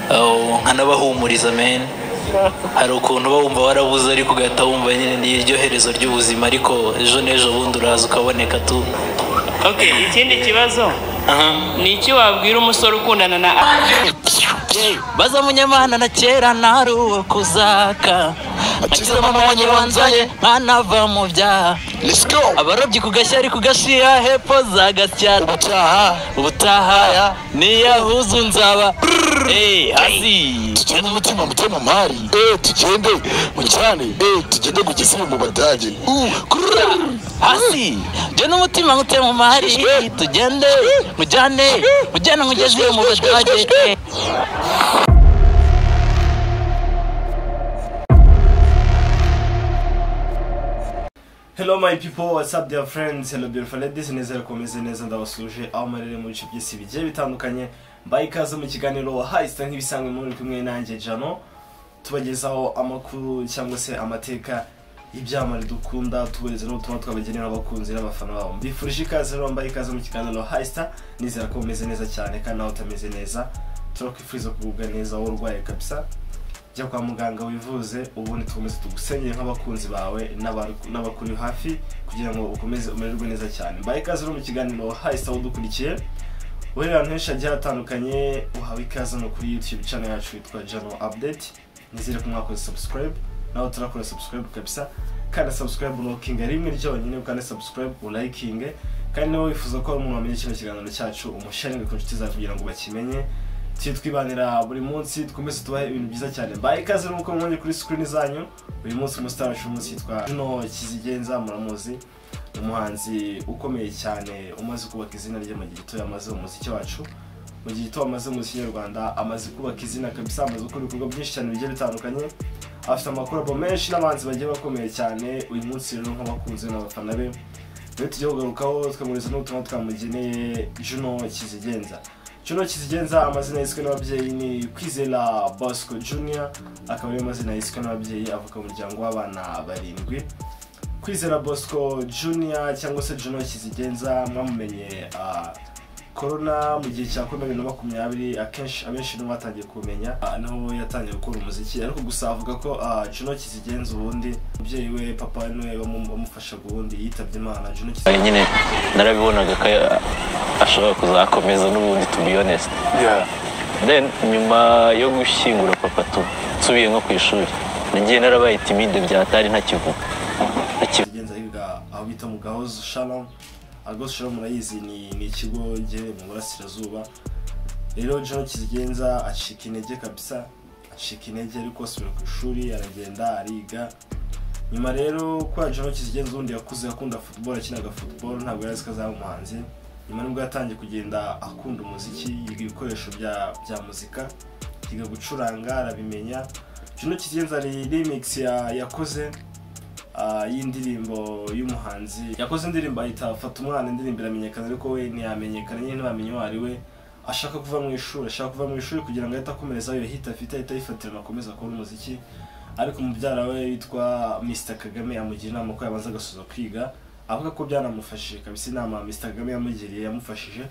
Nkanabahumuriza men. Hari ukuntu uba wumva warabuze ariko ugahita wumva nyine ni iryo herezo ry'ubuzima, ariko ejo n'ejo bundi uraza ukaboneka tu. Okay, ikindi kibazo ni iki wabwira umusore ukundana na Baza munyamana na kera ntari uwo kuzaka, akiza mama wanjye wanzaye nkanava mu byaha. Let's go. Abarobyi ku gashyari ku gashiya hepfo za Gasyata, Ubutaha ubutaha niyahuzu nzaba hasi. Tugende umutima mutema mpari, tugende mujyane, tugende kugeza mu Badage. Hasi jye n'umutima ngutema mari, tugende mujyane mujyane nkugeze mu Badage. Hello my people, what's up dear friends, hello beautiful ladies, nizere ko meze neza, ndabasuje aho marere mu bice by'isi bigiye bitandukanye. Mbaye ikaze mu kiganiro Hahise nk'ibisanzwe muri kumwe nanjye Jano, tubagezaho amakuru cyangwa se amateka y'ibyamamare dukunda, tubereza n'ubutumwa twabagenera abakunzi n'abafana babo. Mbifurije ikaze rero, mbaye ikaze mu kiganiro Hahise, nizera ko meze neza cyane, kandi nawe utameze neza turakwifuriza kugubwa neza, wowe urwaye kabisa jya kwa muganga wivuze, ubundi tukomeze tugusengere nk'abakunzi bawe n'abakuri hafi kugira ngo ukomeze umererwe neza cyane. Mbaye ikaze rero mu kiganiro Hahise, udukurikiye uherera ahantu henshi hagiye hatandukanye, uhawe ikaze no kuri YouTube channel yacu yitwa Jano Update. Nizere ko mwakoze subscribe, nawe turakora subscribe kabisa, kandi subscribe ulokinga rimwe ryonyine, ukanda subscribe ulikinge, kandi nawe wifuza ko umuntu wamenye kino kiganiro cyacu umusharinge ku nshuti zawe kugira ngo bakimenye. Twibanira buri munsi twumese tubahe ibintu byiza cyane. Mbaye ikaze nuko mubonye kuri screen zanyu uyu munsi umustar wacu umunsi yitwa Juno Kizigenza, muramuzi, umuhanzi ukomeye cyane umaze kubaka izina rye mu gihe gito yamaze mu muziki wacu, mu gihe gito amaze mu muziki nyarwanda, amaze kubaka izina kabisa, amaze gukora ibikorwa byinshi cyane bigiye bitandukanye, afite amakorabo menshi n'abahanzi bagiye bakomeye cyane. Uyu munsi rero nk'abakunzi n'abafana be rero tugiye kugarukaho tukamuriza n'ubutumwa twamugeneye Juno Kizigenza. Juno Kizigenza amazina yiswe n'ababyeyi ni Kwizera Bosco Junior, akaba ariyo mazina yiswe n'ababyeyi, avuka mu muryango w'abana barindwi. Kwizera Bosco Junior cyangwa se Juno Kizigenza mwamumenye corona mu gihe cya corona 2020, akenshi abenshi nibo batangiye kumenya, niho yatangiye gukora umuziki. Ariko gusa avuga ko Juno Kizigenza ubundi umubyeyi we papa niwe wamufashaga, ubundi yitabye Imana. Juno Kizigenza nyine narabibonaga ko ashobora kuzakomeza n'ubundi, to be honest. Then nyuma yo gushyingura papa tu nsubiye nko ku ishuri, nagiye narabaye timide byatari ntakivuga. Kizigenza yiga aho bita mu Gahozo Shalom. Gahozo Shalom murayizi, ni ikigo giherereye mu Burasirazuba. Rero Juno Kizigenza acika intege kabisa, acika intege ariko asubira ku ishuri aragenda ariga. Nyuma rero kwa Juno Kizigenza ubundi yakuze akunda football, akinaga football, ntabwo yari azi ko azaba umuhanzi. Nyuma nibwo yatangiye kugenda akunda umuziki, yiga ibikoresho bya muzika, yiga gucuranga arabimenya. Juno Kizigenza hari remix yakoze y'indirimbo y'umuhanzi, yakoze indirimbo ayita Fata Umwana, indirimbo iramenyekana ariko we ntiyamenyekana nyine, ntibamenye uwo ari we. Ashaka kuva mu ishuri, ashaka kuva mu ishuri kugira ngo ahite akomereza iyo hit afite, ahite ayifatira akomeza akora umuziki. Ariko umubyara we witwa Mr Kagame amugira inama ko yabanza agasoza kwiga, avuga ko byanamufashije kabisa. Inama Mr Kagame yamugiriye yamufashije,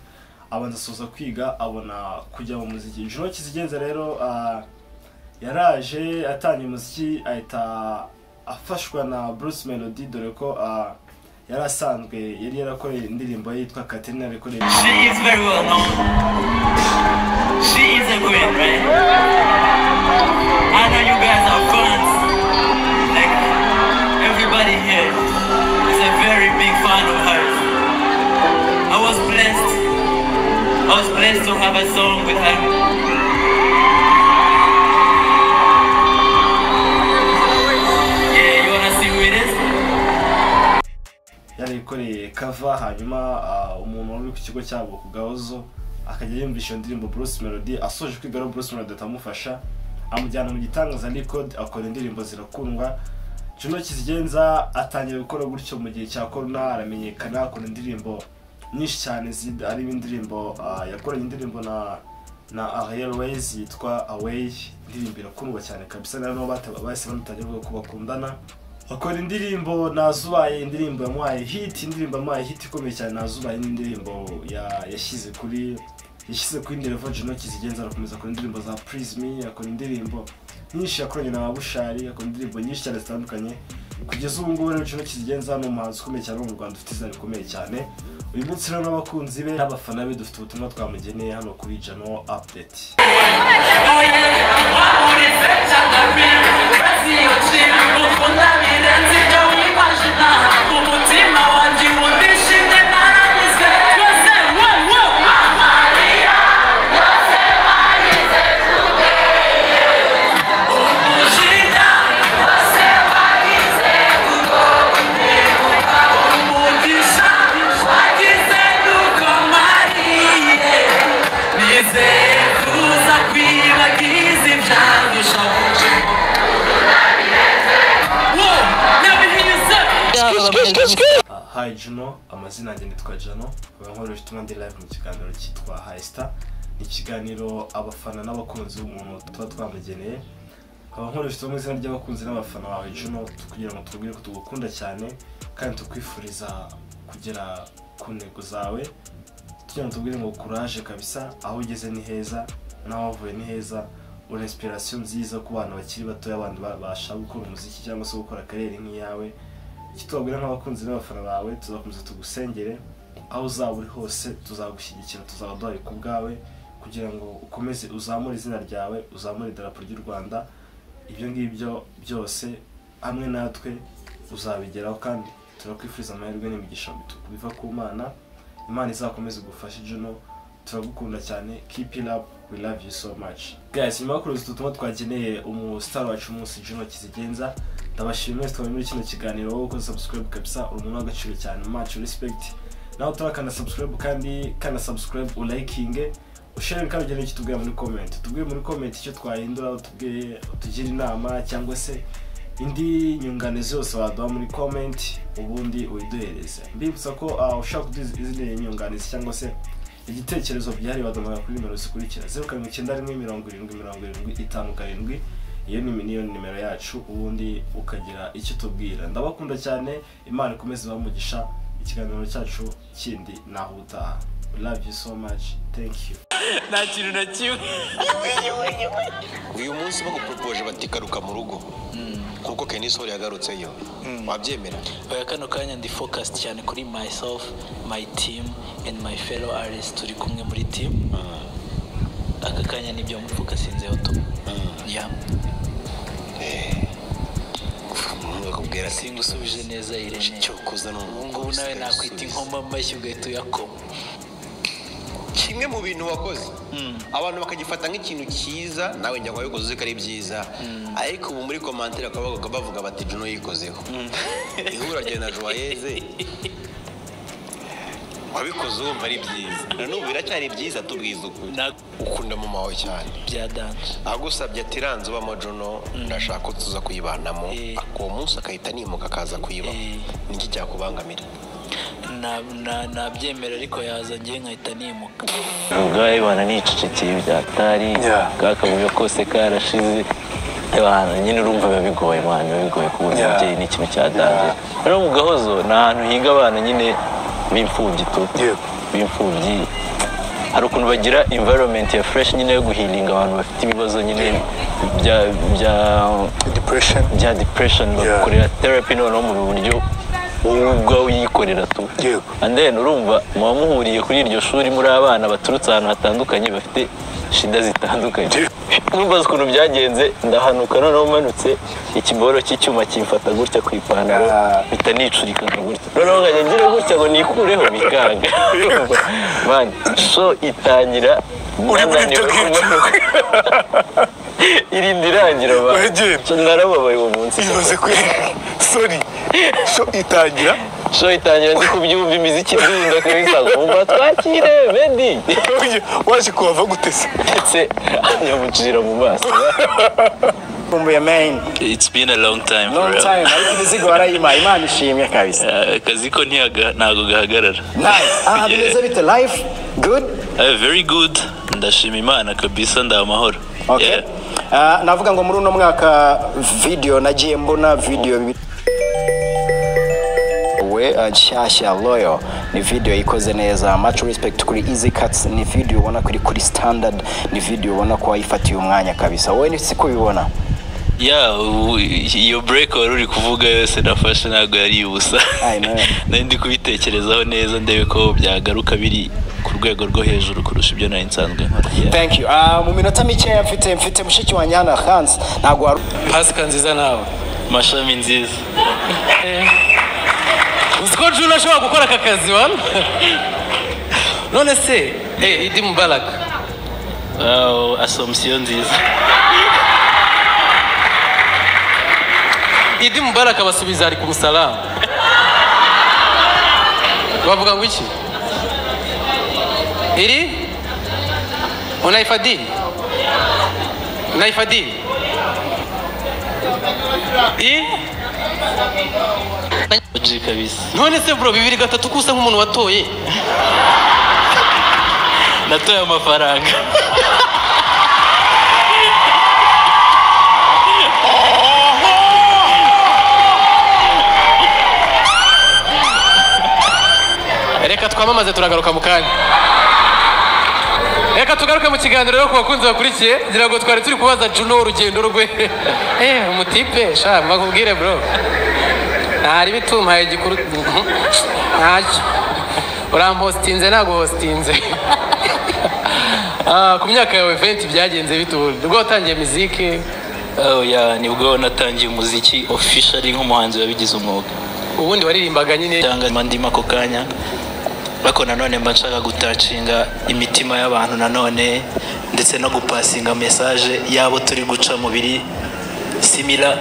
abanza asoza kwiga abona kujya mu muziki. Juno Kizigenza rero yaraje atangiye umuziki ahita afashwa na Bruce Melody, dore ko yari asanzwe yari yarakoreye indirimbo ye yitwa Katerina yakoreye. She is very well known. She is a queen, right? I know you guys are fans. Like everybody here is a very big fan of hers. I was blessed. I was blessed to have a song with her. Yeah, you wanna see who it is? Yarikoreye cover, hanyuma umuntu wari ku kigo cyabo ku Gahozo akajya yumvisha iyo ndirimbo Bruce Melody. Asoje kwiga rero Bruce Melody atamufasha, amujyana mu gitangaza record, akora indirimbo zirakundwa. Juno Kizigenza atangira gukora gutyo mu gihe cya corona, aramenyekana, akora indirimbo nyinshi cyane, ari indirimbo yakoranye indirimbo na Ariel Ways yitwa Away, indirimbo irakundwa cyane kabisa, nabo bahise bamutangira kuvuga ko bakundana. Akora indirimbo Nazubaye, indirimbo yamuhaye hit, indirimbo yamuhaye hit ikomeye cyane. Nazubaye ni indirimbo yashyize kuri Yashyize ku yindi level Juno Kizigenza, arakomeza akora indirimbo za Prism, akora indirimbo nyinshi yakoranye na Bushari, akora indirimbo nyinshi cyane zitandukanye. Kugeza ubu ngubu rero Juno Kizigenza ni umuhanzi ukomeye cyane mu Rwanda, ufite izina rikomeye cyane. Uyu munsi rero n'abakunzi be n'abafana be dufite ubutumwa twamugeneye hano kuri Jano Update. Hi Juno, amazina yanjye nitwa Jano, nkaba nkorera ubutumwa ndi live mu kiganiro cyitwa High Star. Ni ikiganiro abafana n'abakunzi b'umuntu tuba twamugeneye. Nkaba nkorera ubutumwa mu izina ry'abakunzi n'abafana bawe Juno, kugira ngo tubwire ko tugukunda cyane kandi tukwifuriza kugera ku ntego zawe. Tugira ngo tubwire ngo courage kabisa, aho ugeze ni heza, naho wavuye ni heza. Uri inspiration nziza ku bana bakiri batoya, abandi babasha gukora umuziki cyangwa se gukora karere nk'iyawe. Kitubabwira nk'abakunzi n'abafana bawe, tuzakomeza tugusengere aho uzaba uri hose, tuzagushyigikira, tuzaba duhari ku bwawe kugira ngo ukomeze uzamure izina ryawe, uzamure idarapo ry'u Rwanda. Ibyo ngibyo byose hamwe natwe uzabigeraho, kandi turakwifuriza amahirwe n'imigisha biva ku Mana. Imana izakomeze gufasha Juno, turagukunda cyane, keep it up, we love you so much. Guys, nyuma yo kuruza ututumwa twageneye umustar wacu umunsi Juno Kizigenza, ndabashimira mwese twari muri kino kiganiro. Wowe ukoze subscribe kabisa, uri umuntu w'agaciro cyane, much respect. Nawe utarakanda subscribe kandi kana subscribe, ulikinge, ushare kandi ugende kitubwira muri comment. Tubwire muri comment icyo twahindura, utubwire, utugire inama cyangwa se indi nyunganizi yose waduha muri comment, ubundi uyiduhereze. Mbibutsa ko ushaka kuduha izindi nyunganizi cyangwa se igitekerezo byari waduhamagara kuri nimero zikurikira 0791 70 70 57. Iyo ni miliyoni nimero yacu, ubundi ukagira icyo tubwira. Ndabakunda cyane, Imana ikomeze ibahe, ikiganiro cyacu kindi naho utaha. We love you so much, thank you. Nta kintu na kimwe. Uyu munsi bagupropoje bati garuka mu rugo kuko Kenny Sol yagarutseyo, wabyemera? Oya, kano kanya ndi focused cyane kuri myself, my team and my fellow artists turi kumwe muri team. Aka kanya nibyo mfocusinzeho tu. Yeah. Bakubwira singusubije neza Irene. Cyo kuza no ubu ngubu nawe nakwita inkoma amashyi ugahita uyakoma. Kimwe mu bintu wakoze abantu bakagifata nk'ikintu cyiza, nawe njya ngo wabikoze uzi ko ari byiza, ariko ubu muri commentaire bakaba bavuga bati Juno yikozeho. Ihura rye na Joyeuse wabikoze wumva ari byiza, na n'ubu biracyari byiza, tubwiza ukuri. Ukunda mama wawe cyane bya dance, agusabye ati ranze ubamo Juno, ndashaka ko tuza kuyibanamo, uwo munsi akahita nimuka akaza kuyibamo, niki cyakubangamira? Nabyemera ariko yaza ngiye nkahita nimuka. Ubwayo bana nicecekeye byatari kakavuyo kose karashize. Abantu nyine urumva biba bigoye, man, biba bigoye kubona umubyeyi ni ikintu cya danger. Rero mu Gahozo ni ahantu higa abana nyine b'imfubyi tu, b'imfubyi. Hari ukuntu bagira environment ya fresh nyine yo guhealinga abantu bafite ibibazo nyine bya depression, bya depression, bakorera therapy noneho mu buryo wowe ubwawe uyikorera tu. And then urumva muba muhuriye kuri iryo shuri muri abana baturutse ahantu hatandukanye bafite shida zitandukanye. Numva ukuntu byagenze, ndahanuka noneho manutse ikiboro cy'icyuma kimfata gutya ku ipantaro, mpita nicurika gutya, noneho nkajya ngira gutya ngo nikureho bikanga. Man, so itangira nananiwe kumanuka, irinda irangira ba. Narababaye uwo munsi. Sorry. So itangira So itangira ndi kubyumva imiziki idunda kabisa, umva twakire Meddy. Waje kuhava gute se? Ndetse anyamucira mu maso. Kumbuye man. It's been a long time. Long time. Ariko imizigo warayima, Imana ishimwe kabisa. Akazi ko ntago gahagarara. Nice. Ah, bimeze bite life? Good? Very good. Ndashima Imana kabisa, ndamahoro. Okay. Yeah. Navuga ngo muri uno mwaka video nagiye mbona video yawe nshyashya Loyal, ni video ikoze neza. Much respect kuri Easy Cuts, ni video ubona kuri standard, ni video ubona ko wayifatiye umwanya kabisa. Wowe ni siko ubibona? Yeah, iyo break wari uri kuvuga yose nafashe ntabwo yari ubusa. I know. Nari ndi kubitekerezaho neza ndebe ko byagaruka biri ku rwego rwo hejuru kurusha ibyo nari nsanzwe nkora. Yeah. Thank you. Mu minota mikeya mfite mushiki wanjye hano Hans, ntabwo wari Pasika nziza nawe. Mashami nziza. Uzi ko Juno ashobora gukora aka kazi wa? None se, Idi Mubarak. Wow, assumption nziza. Idi Mubarak abasubiza ari ku musalamu. Bavuga ngo iki? Iri? Unaifadili? Unaifadili? I? OG kabisa. None se bro, 2003 kusa nk'umuntu watoye. Natoye amafaranga. Reka twamamaze turagaruka mu kanya. Reka tugaruke mu kiganiro rero ku bakunzi bakurikiye, ngira ngo twari turi kubaza Juno urugendo rwe. Umutipe sha mbakubwire bro. Ntari bitumpaye gikuru ntacyo. Urampostinze ntabwo hostinze. Ku myaka yawe 20 byagenze bite ubwo watangiye muziki? Oh yeah, nibwo natangiye umuziki officially nk'umuhanzi wabigize umwuga. Ubundi waririmbaga nyine cyangwa ndimo ako kanya, ariko nanone mba nshaka gutacinga imitima y'abantu nanone, ndetse no gupasinga message yabo turi guca mu biri similar.